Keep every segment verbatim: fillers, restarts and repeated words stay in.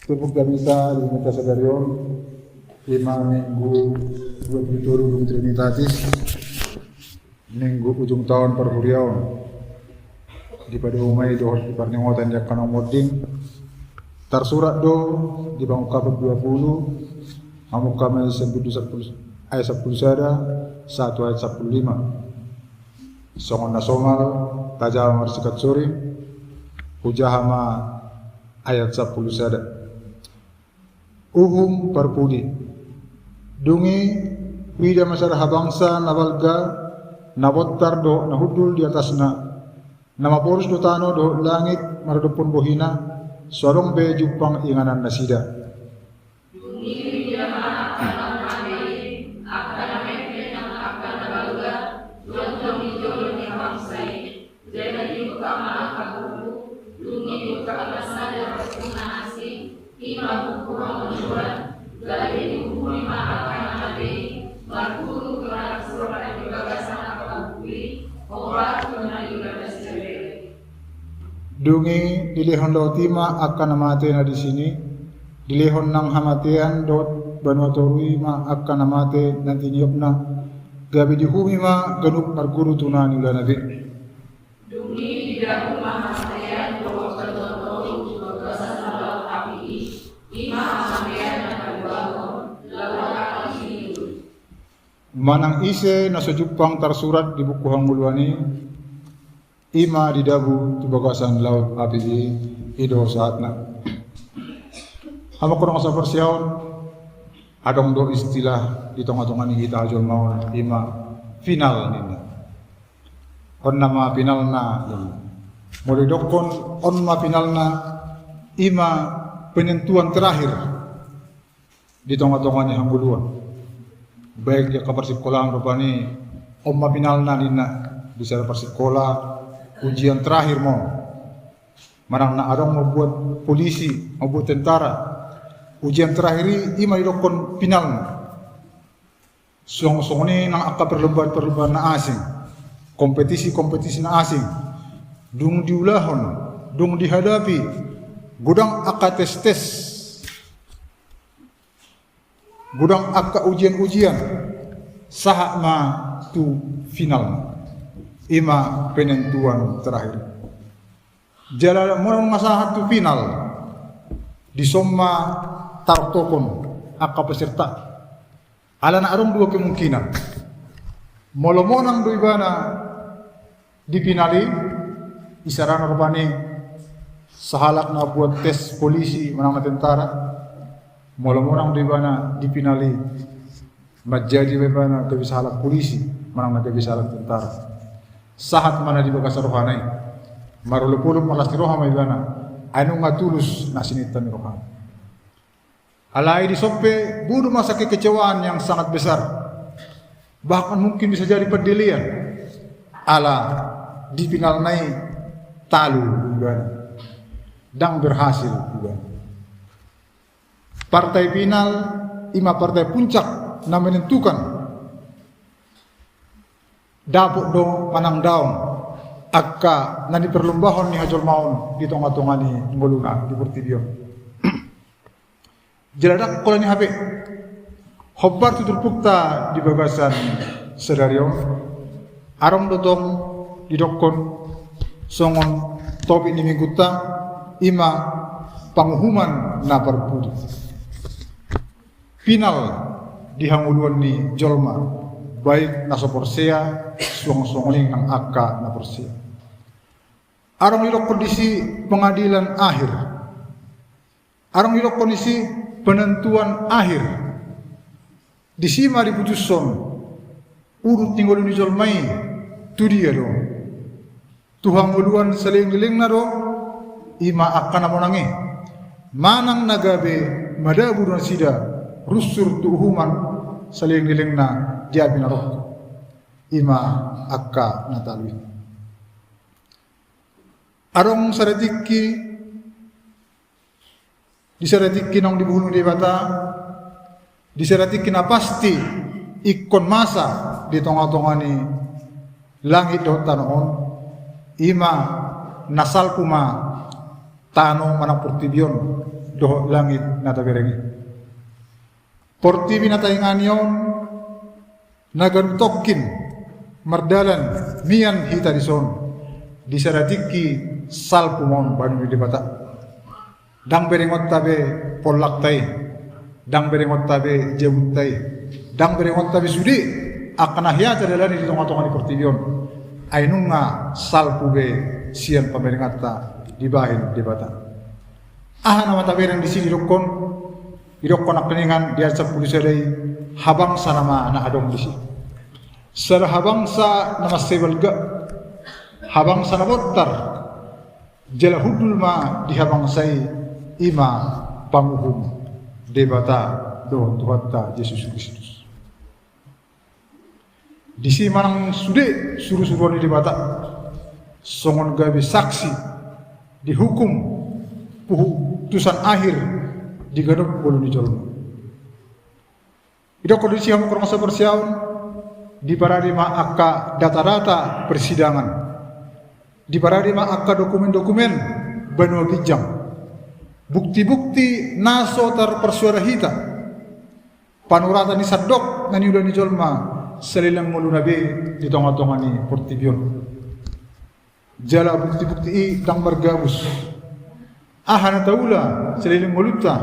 Turpuk hita di minggunta sadari on, ima minggu dua pulu tolu dung Trinitatis, minggu ujung taon parhuriaon. Dipadomu ma i dohot di parningotan di angka na monding. Tarsurat do di Pangungkapon dua pulu, mamungka ma i sian bindu sampulu, ayat sampulu sada sahat tu ayat sampulu lima. Songon na somal, tajama marsikat soring, hujaha ma ayat sampulu sada. Uhum parpudi. Dung i huida ma sada habangsa na balga, na bontar dohot na hundul di atasna, na maporus do tano dohot langit maradophon bohina, so adong be jumpang inganan nasida. Dung i huida ma angka na mate i, angka na mete nang angka na balga, gondang di jolo ni habangsa i. Jadi diungkap ma angka buku, dung i diungkap ma sada buku na asing, ima buku hangoluan, gabe diuhumi ma angka na mate i, marguru tu na tarsurat di bagasan angka buku i, hombar tu na niula nasida. Dung i dilehon laut i ma angka na mate na disi ni, dilehon nang hamatean dohot banua toru i ma angka na mate na tiniopna, gabe diuhumi ma ganup marguru tu na niulana be. Dung i didabu ma hamatean dohot banua toru tu bagasan laut api i, ima hamatean na paduahon, laut api i. Manang ise na so jumpang tarsurat di buku hangoluan i, ima didabu tu bagasan laut api i, i do sahatna. Hamu angka dongan saparsihaporseaon, adong do istilah di tongatonga ni hita jolma on, ima final ninna. On nama finalna ninna. Molo didokkon on ma finalna, ima penentuan terakhir di tongatonga ni hangoluan. Baik di angka parsikolaan rupani, on ma finalna ninna, di sada parsikola, ujian terakhir ma on. Manang na adong mambuat polisi, mambuat tentara, ujian terakhir i, ima didokkon finalna. Suang songon i nang angka perlombaan-perlombaan na asing, kompetisi-kompetisi na asing, dung diulahon, dung dihadapi, godang angka tes-tes, godang angka ujian-ujian, sahat ma tu final, ima penentuan terakhir. Jala molo nga sahat tu final, dison ma tartokon angka peserta. Alana adong dua kemungkinan. Molo monang do ibana di final i, isarana rupani sahalak na buat tes polisi manang na tentara. Molo monang do ibana di final i, manjadi ma ibana gabe sahalak polisi manang na gabe sahalak tentara. Sahat ma na di bagasan rohana i. Marolopolop ma las ni roha ma ibana, ai nunga tulus na sininta ni rohana. Alai dison pe boi do masa kekecewaan yang sangat besar. Bahkan mungkin bisa jadi pendilian. Ala di finalna i talu ibana. Ndang berhasil ibana. Partai final, ima partai puncak na menentukan dapot do manang daong angka na niperlombahon ni hajolmaon di tongatonga ni ngoluna di portibi on. Jala ndang holan i hape, hombar tu turpukta di bagasan sadari on, adong do tong didokkon songon topik ni minggunta, ima panguhuman na parpudi. Final di hangoluan ni jolma, baik na so porsea, suang songon i nang angka na porsea. Adong didokkon disi pengadilan akhir. Adong didokkon disi penentuan akhir. Disi ma diputushon urut ni ngolu ni jolma i, tu dia do. Tu hangoluan saleleng ni lelengna do, ima angka na monang i. Manang na gabe madabu do nasida, runsur tu uhuman saleleng ni lelengna di api narokko. Ima angka na talu i. Adong sada tingki, di sada tingki naung dibuhul ni Debata, di sada tingki na pasti ingkon masa di tongatonga ni langit dohot tano on, ima na salpu ma tano manang portibi on, dohot langit na tabereng i. Portibi na taingani on, na ganup tongkin mardalan mian hita dison, di sada tingki salpu ma on banua ni Debata. Ndang berengonta be pollakta i, ndang berengonta be jabunta i, ndang berengonta be sude angka na hea tadalani di tongatonga ni portibi on. Ai nunga salpu be sian pamerenganta dibahen Debata. Aha nama tabereng disi didokkon? Didokkon nangkiningan di ayat sampulu sada i, habangsa nama na adong disi. Sada habangsa na mansai balga, habangsa na bontar, jala hundul ma di habangsa i, i ma panguhum Debata dohot Tuhanta Jesus Kristus. Disi manang sude surusuruan ni Debata songon gabe saksi di hukum putusan akhir di ganup ngolu ni jolma. Didokkon disi, hamu angka dongan saparsihaporseaon, diparade ma angka datadata persidangan, diparade ma angka dokumendokumen banua ginjang, buktibukti na so tarparsuada hita, panoratan ni sandok na niula ni jolma saleleng ngoluna be di tongatonga ni portibi on. Jala buktibukti i ndang margabus. Aha na taula saleleng ngolunta,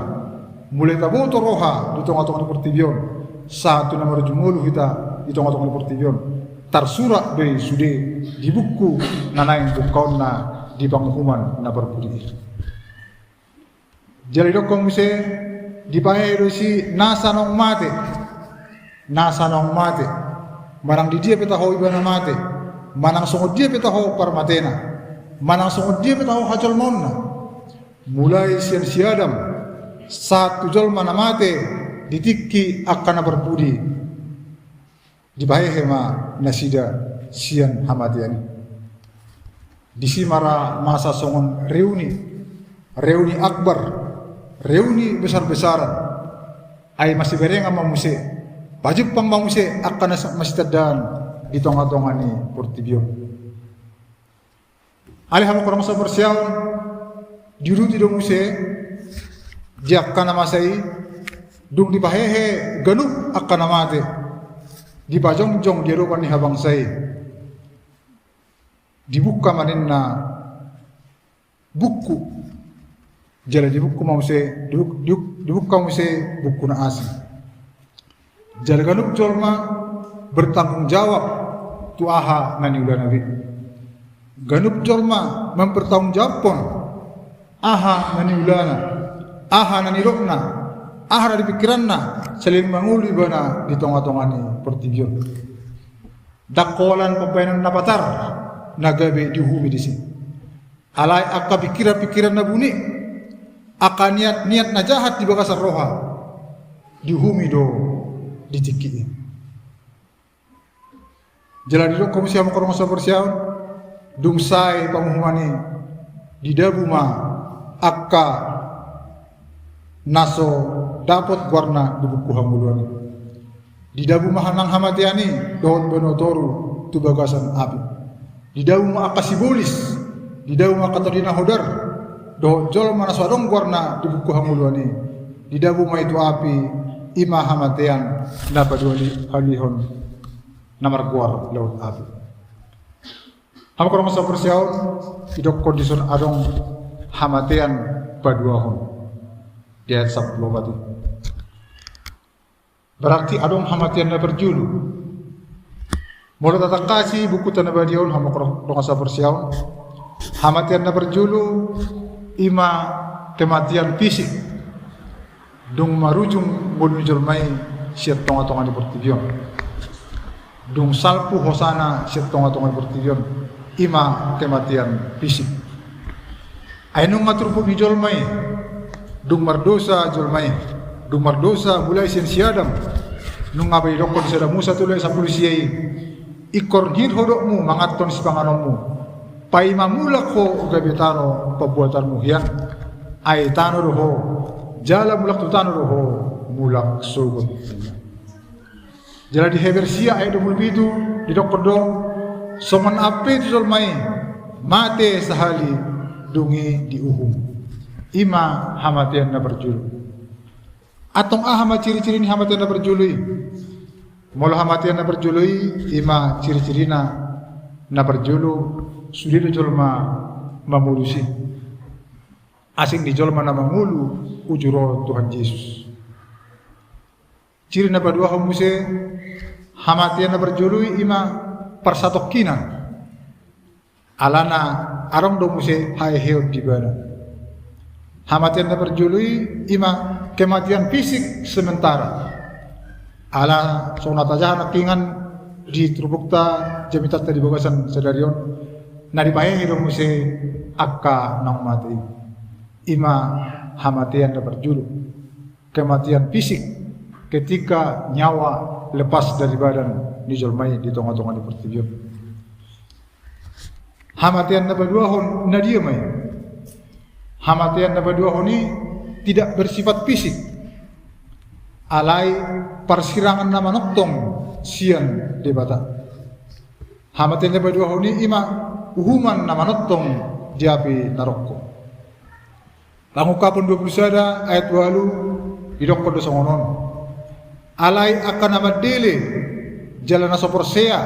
mulai taboto roha di tongatonga ni portibi on sahat tu na marujung ngolu hita di tongatonga ni portibi on, tarsurat do i sude di buku na naeng bungkaonna di panguhuman na parpudi i. Jala didokkon muse, dipahehe do disi nasa naung mate, nasa naung mate, manang di dia pe taho ibana mate, manang songon dia pe taho parmatena, manang songon dia pe taho hajolmaonna, mulai sian si Adam sahat tu jolma na mate di tingki angka na parpudi. Dipahehe ma nasida sian hamatean i. Disi ma ra masa songon reuni, reuni akbar, reuni besar-besaran. Ai masiberengan ma muse, pajumpang ma muse angka na sa-, masitandaan di tongatonga ni portibi on. Alai hamu angka dongan saparsihaporseaon, diuduti do muse di angka na masa i, dung dipahehe ganup angka na mate, dipajongjong di adopan ni habangsa i, dibungka ma ninna buku. Jala dibungka ma muse, dibuk-, dibuk-, dibungka muse buku na asing. Jala ganup jolma bertanggung jawab tu aha na niulana be. Ganup jolma mempertanggungjawabhon aha na niulana, aha na nidokna, aha na di pikiranna saleleng mangolu ibana di tongatonga ni portibi on. Ndang holan pambahenan na patar na gabe diuhumi disi. Alai angka pikiran-pikiran na buni, angka niat-niat na jahat di bagasan roha, diuhumi do di tingki i. Jala didokkon muse, hamu angka dongan saparsihaporseaon, dung sae panguhuman i, didabu ma angka na so dapot goarna di buku hangoluan i. Didabu ma nang hamatean i dohot banua toru tu bagasan api. Didabu ma angka sibolis, didabu ma angka tondi na hodar, dohot jolma na so adong goarna di buku hangoluan i. Didabu ma i tu api, i ma hamatean na paduahalihon na margoar laut api. Hamu angka dongan saparsihaporseaon, didokkon dison adong hamatean paduahon di ayat sampulu opat i. Berarti adong hamatean na parjolo. Molo tatangkasi buku na badia on, hamu angka dongan saparsihaporseaon, hamatean na parjolo i ma kematian fisik. Dung marujung ngolu ni jolma i sian tongatonga ni portibi on, dung salpu hosana sian tongatonga ni portibi on, i ma kematian fisik. Ai nunga turpuk ni jolma i, dung mardosa jolma i, dung mardosa mulai sian si Adam, nunga be didokkon di Sada Musa tolu ayat sampulu sia i, ingkon hir ho dokmu manganhon sipanganonmu, paima mulak ho gabe tano pambuatanmu hian. Ai tano do ho, jala mulak tu tano do ho mulak sogot. Jala di Heber sia ayat dua pulu pitu didokkon do, songon i pe tu jolma i, mate sahali dung i diuhum. I ma hamatean na parjolo. Antong aha ma ciri-ciri ni hamatean na parjolo i? Molo hamatean na parjolo i, i ma ciri-cirina na parjolo, sude do jolma mamolus i. Asing di jolma na mangolu uju ro Tuhan Jesus. Ciri na paduahon muse, hamatean na parjolo i, i ma parsatongkinan. Alana adong do muse haheheon di ibana. Hamatean na parjolo i, i ma kematian fisik sementara. Ala songon na tajaha nangkiningan di turpukta, jamitanta di bagasan sadari on, na dipahehe do muse angka naung mate i. I ma hamatean na parjolo. Kematian fisik ketika nyawa lepas dari badan ni jolma i di tonga-tonga ni portibi on. Hamatean na paduahon na dia ma i? Hamatean na paduahon i tidak bersifat fisik. Alai parsirangan na manongtong sian Debata. Hamatean na paduahon i, i ma uhuman na manongtong di api narokko. Pangungkapon dua pulu sada ayat ualu, didokkon do songon on. Alai angka na mandele, jala na so porsea,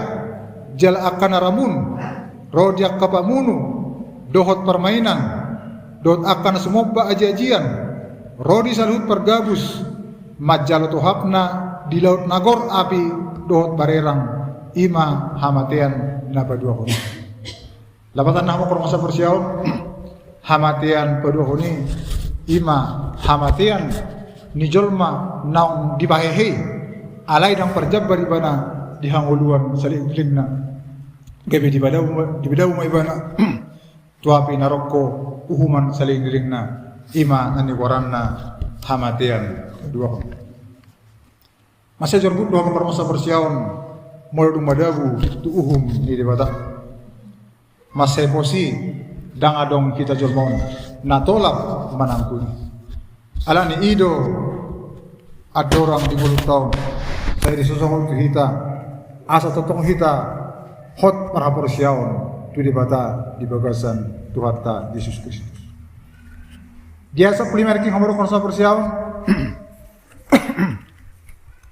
jala angka na ramun, ro di angka pamunu, dohot parmainan, dohot angka na sumomba aji-ajian, ro di saluhut pargabus, manjalo tohapna di laut na gor api dohot barerang, i ma hamatean na paduahon i. Lapatanna, hamu angka dongan saparsihaporseaon, hamatean paduahon i, i ma hamatean ni jolma naung dipahehe i, alai ndang parjambar ibana di hangoluan saleleng ni lelengna. Gabe dipadabu ma, dipadabu ma ibana tu api narokko, uhuman saleleng ni lelengna, i ma na nigoaranna hamatean paduahon. Mansai jorguk do, hamu angka dongan saparsihaporseaon, molo dung madabu tu uhum ni Debata. Mansai pos i, ndang adong hita jolma on na tolap manangkuni. Alani i do andorang di ngolunta on, sai disosok on tu hita, asa tongtong hita hot marhaporseaon tu Debata di bagasan Tuhanta Jesus Kristus. Di ayat sampulu lima nangkin, hamu angka dongan saparsihaporseaon,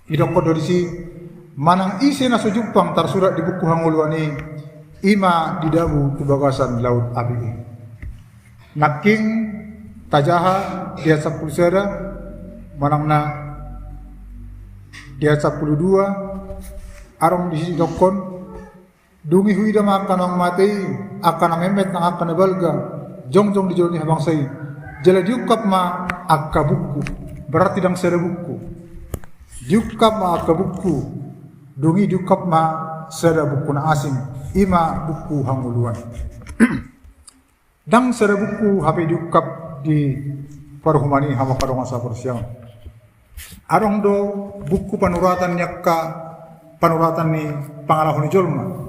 didokkon do disi, manang ise na so jumpang tarsurat di buku hangoluan i, i ma didabu tu bagasan laut api i. Nangkin tajaha di ayat sampulu sada, manang na di ayat sampulu dua, adong disi didokkon, Dung i huida ma angka naung mate i, angka na metmet nang angka na balga, jongjong di jolo ni habangsa i. Jala diungkap ma angka buku, berarti ndang sada buku. Diungkap ma angka buku, dung i diungkap ma sada buku na asing, i ma buku hangoluan. Ndang sada buku hape diungkap di paruhuman i, hamu angka dongan saparsihaporseaon. Adong do buku panuratan ni angka, panuratan ni pangalaho ni jolma.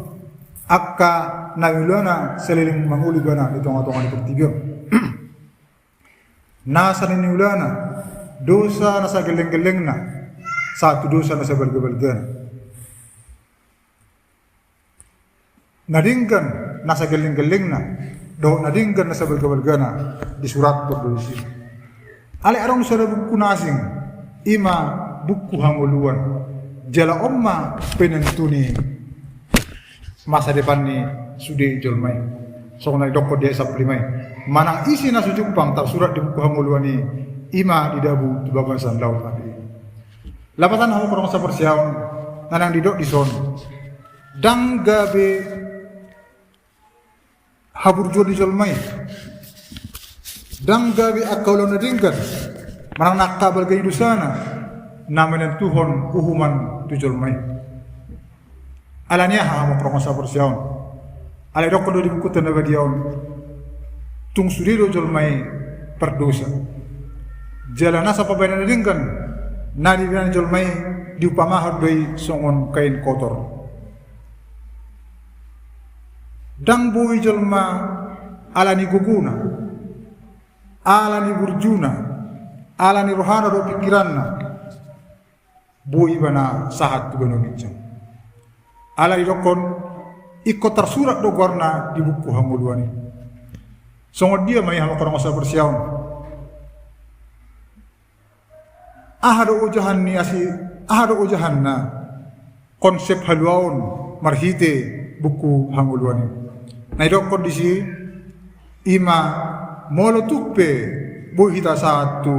Angka na niulana saleleng mangolu ibana di tonga-tonga ni portibi on. Nasa na niulana, dosa na sagellenggellengna, sahat tu dosa na sabalgabalgana. Na denggan na sagellenggellengna dohot na denggan na sabalgabalgana disurathon do disi. Alai adong sada buku na asing, i ma buku hangoluan. Jala on ma penentu ni masa depan ni sude jolma i. Songon na didokkon di ayat sampulu lima i. Manang ise na so jumpang tarsurat di buku hangoluan i, i ma didabu tu bagasan laut api i. Lapatanna, hamu angka dongan saparsihaporseaon, na naeng didok dison, ndang gabe haburjuon ni jolma i, ndang gabe angka ulaon na denggan manang na angka balga ni dosana na manentuhon uhuman tu jolma i. Alani aha, hamu angka dongan saparsihaporseaon? Alai didokkon do di buku na badia on, tung sude do jolma i pardosa. Jala nasa pambahenan na denggan na nibahen jolma i diumpamahon do i songon kain kotor. Ndang boi jolma alani gogona, alani burjuna, alani rohana dohot pingkiranna boi ibana sahat tu banua ginjang. Alai didokkon, ingkon tarsurat do goarna di buku hangoluan i. Songon dia ma i, hamu angka dongan saparsihaporseaon? Aha do ojahan ni asi, aha do ojahanna konsep haluaon marhite buku hangoluan i? Na idokkon disi, i ma molo tung pe boi hita sahat tu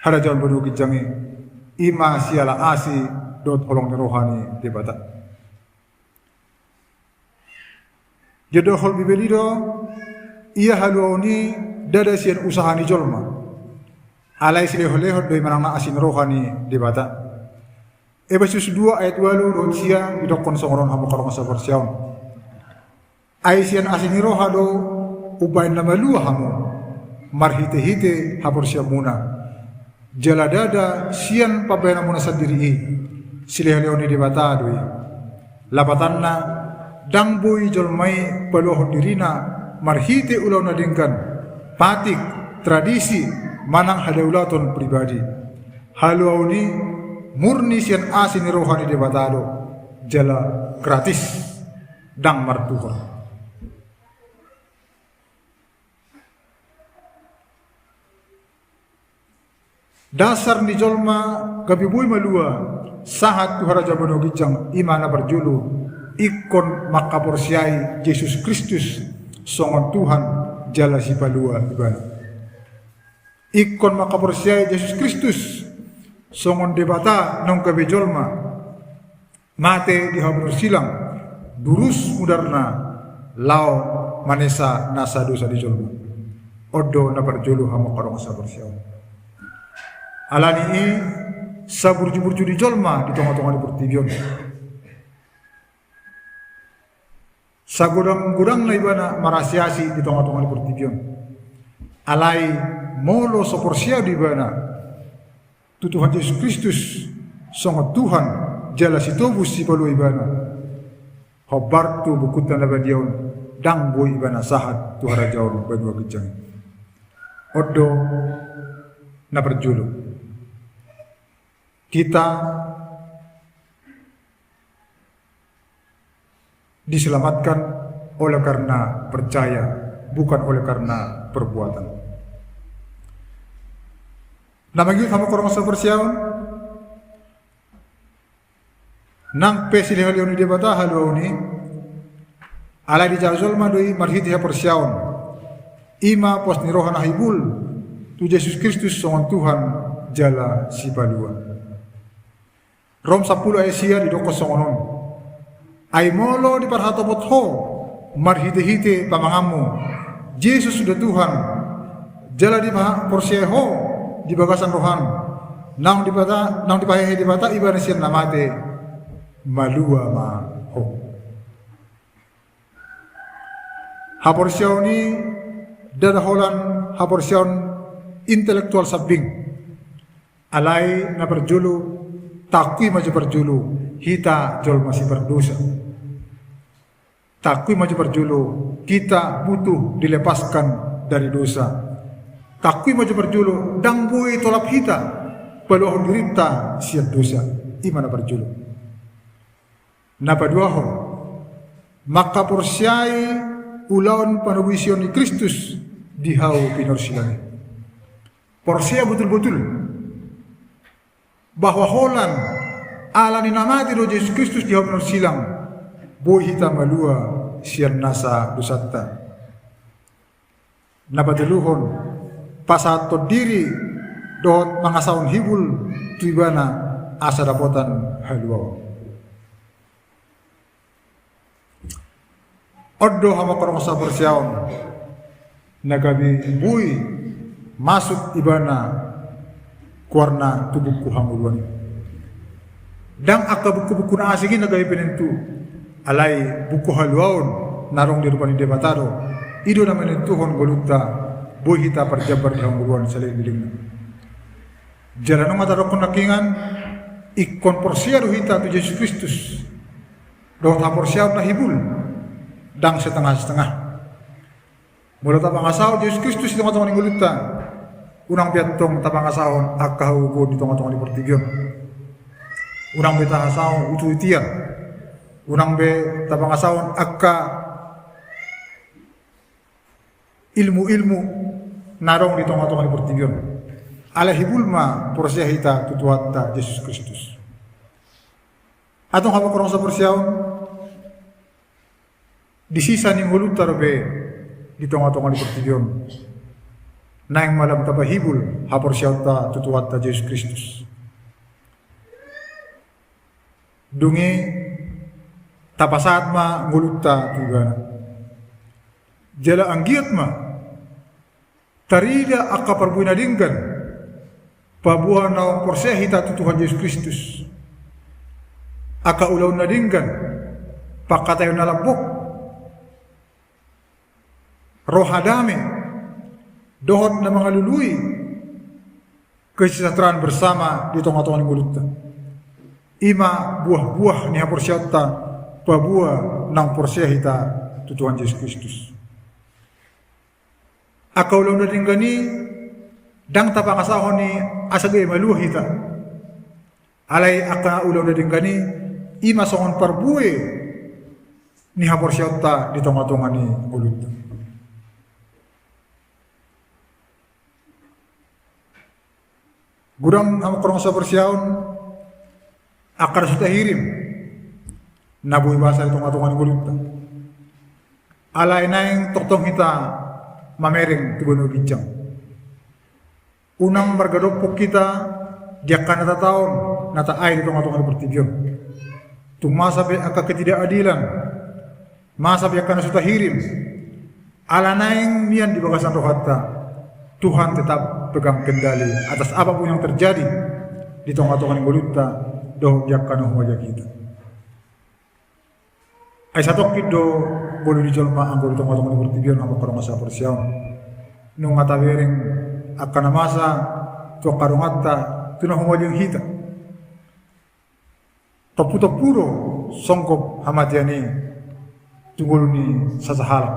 harajaon banua ginjang i, i ma siala asi dohot holong ni roha ni Debata. Didohot Bibel i do, ia haluaon i ndada sian usaha ni jolma, alai silehonlehon do i manang na asi ni roha ni Debata. Efesus dua ayat ualu dohot sia didokkon songon on, hamu angka dongan sahaporseaon. Ai sian asi ni roha do umbahen na malua hamu marhitehite haporseaonmuna. Jala ndada sian pambahenanmuna sandiri i, silehonlehon ni Debata do i. Lapatanna, ndang boi jolma i paluahon dirina marhite ulaon na denggan, patik, tradisi, manang hadaulaton pribadi. Haluaon i murni sian asi ni roha ni Debata do, jala gratis, ndang martuhor. Dasar ni jolma gabe boi malua sahat tu harajaon banua ginjang, i ma na parjolo, ingkon mangkaporseai Jesus Kristus songon Tuhan jala Sipalua ibana. Ingkon mangkaporseai Jesus Kristus songon Debata naung gabe jolma, mate di hau ni silang, durus mudarna laho manesa nasa dosa ni jolma. On do na parjolo, hamu angka dongan sahaporseaon. Alani i, saburjuburju ni jolma di tongatonga ni portibi on, sagodanggodangna ibana marasiasi di tongatonga ni portibi on. Alai molo so porsea do ibana tu Tuhan Jesus Kristus songon Tuhan jala Sitobus Sipalua ibana, hombar tu bukutta na badia on, ndang boi ibana sahat tu harajaon banua ginjang i. On do na parjolo. Kita diselamatkan oleh karena percaya, bukan oleh karena perbuatan. Na mangihut, hamu angka dongan sahaporseaon, nang pe silehonlehon ni Debata haluaon i, alai dijalo jolma do i marhite haporseaon, i ma pos ni roha na hibul tu Jesus Kristus songon Tuhan jala Sipalua. Rom sampulu ayat sia didokkon songon on. Ai molo diparhatopot ho marhitehite pamanganmu, Jesus do Tuhan, jala dipaha-, porsea ho di bagasan roham, naung dipata-, naung dipahehe Debata ibana sian na mate, malua ma ho. Haporseaon i ndada holan haporseaon intelektual sambing. Alai na parjolo, taakui ma jo parjolo hita jolma sipardosa. Taakui ma jo parjolo kita butuh dilepaskan dari dosa. Taakui ma jo parjolo ndang boi tolap hita paluahon dirinta sian dosa. I ma na parjolo. Na paduahon, mangkaporseai ulaon panobusion ni Kristus di hau pinorsilang i. Porsea botul-botul bahwa holan ala ni na mate do Jesus Kristus di hau pinorsilang, boi hita malua sian nasa dosanta. Na patoluhon, pasahathon diri dohot mangasahon hibul tu Ibana asa dapotan haluaon. On do, hamu angka dongan sahaporseaon, na gabe boi masuk ibana goarna tu buku hangoluan i. Ndang angka buku-buku na asing i na gabe penentu, alai buku haluaon na adong di rupa ni Debata do. I do na manentuhon ngolunta boi hita parjambar di hangoluan saleleng-lelengna. Jala nunga tadokkon nangkiningan, ingkon porsea do hita tu Jesus Kristus dohot haporseaon na hibul, ndang setengah-setengah. Molo tapangasahon Jesus Kristus di tongatonga ni ngolunta, unang be antong tapangasahon angka hagogoon di tongatonga ni portibi on. Unang be tapangasahon uti-utian. Unang be tapangasahon angka ilmu-ilmu na adong di tongatonga ni portibi on. Alai hibul ma porsea hita tu Tuhanta Jesus Kristus. Antong hamu angka dongan saporseaon, di sisa ni ngolunta dope di tonga-tonga ni portibi on, naeng ma lam tapahibul haporseaonta tu Tuhanta Jesus Kristus. Dung i tapasahat ma ngolunta tu Ibana. Jala anggiat ma tarida angka parbue na denggan paboa naung porsea hita tu Tuhan Jesus Kristus. Angka ulaon na denggan, pangkataion na lambok, roha dame, dohot na mangalului kesejahteraan bersama di tonga-tonga ni ngolunta. I ma buah-buah ni haporseaonta paboa naung porsea hita tu Tuhan Jesus Kristus. Angka ulaon na denggan i ndang tapangasahon i asa gabe malua hita. Alai angka ulaon na denggan i, i ma songon parbue ni haporseaonta di tonga-tonga ni ngolunta. Godang hamu angka dongan saporseaon, angka na so tahirim na boi basa di tonga-tonga ni ngolunta. Alai naeng tongtong hita mamereng tu banua ginjang. Unang margadophon hita di angka na tataon, na taai di tonga-tonga ni portibi on. Tung masa pe angka ketidakadilan, masa pe angka na so tahirim, ala naeng mian di bagasan rohanta, Tuhan tetap pegang kendali atas apa pun yang terjadi di tonga-tonga ni ngolunta dohot di angka na humaliang hita. Ai satongkin do ngolu ni jolma anggo di tonga-tonga ni portibi on, hamu angka dongan saporseaon. Nunga tabereng angka na masa tu angka donganta, tu na humaliang hita. Tompu-tompu do songgop hamatean i tu ngolu ni sasahalak.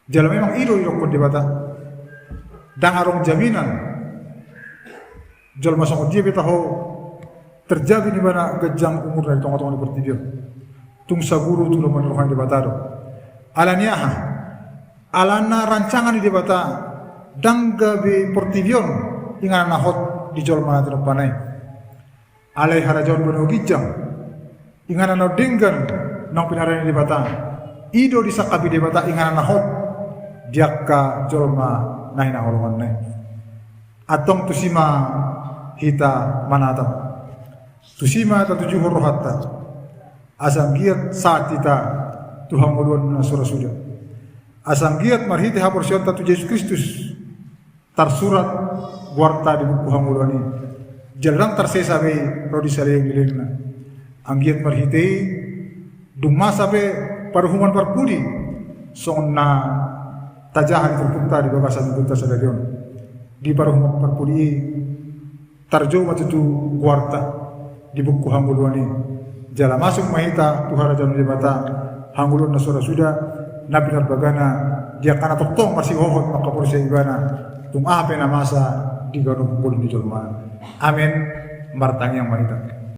Jala memang i do didokkon Debata. Ndang adong jaminan jolma songon dia pe taho terjamin ibana ganjang umurna di tonga-tonga ni portibi on. Tung saguru tu lomo ni roha ni Debata do. Ala ni aha? Alana rancangan ni Debata, ndang gabe portibi on inganan na hot di jolma na tinompana i. Alai harajaon banua ginjang, inganan na denggan naung pinarade ni Debata, i do disangkapi Debata inganan na hot di angka jolma na hinaholonganna i. Antong tusi ma hita manatap, tusi ma tatujuhon rohanta, asa anggiat sahat hita tu hangoluan na so ra suda. Asa anggiat marhite haporseaonta tu Jesus Kristus, tarsurat goarta di buku hangoluan i, jala ndang tarsesa be i ro di salelenglelengna. Anggiat marhite i, dung masa pe paruhuman parpudi, songon na tajaha di turpukta di bagasan ngolunta sadari on, di paruhuman parpudi i, tarjou ma tutu goarta di buku hangoluan i. Jala masuk ma hita tu harajaon ni Debata, hangoluan na so ra suda, na pinarbagana di angka na tongtong marsihohot mangkaporseai ibana, tung aha pe na masa di ganup ngolu ni jolma. Amen. Martangiang ma hita.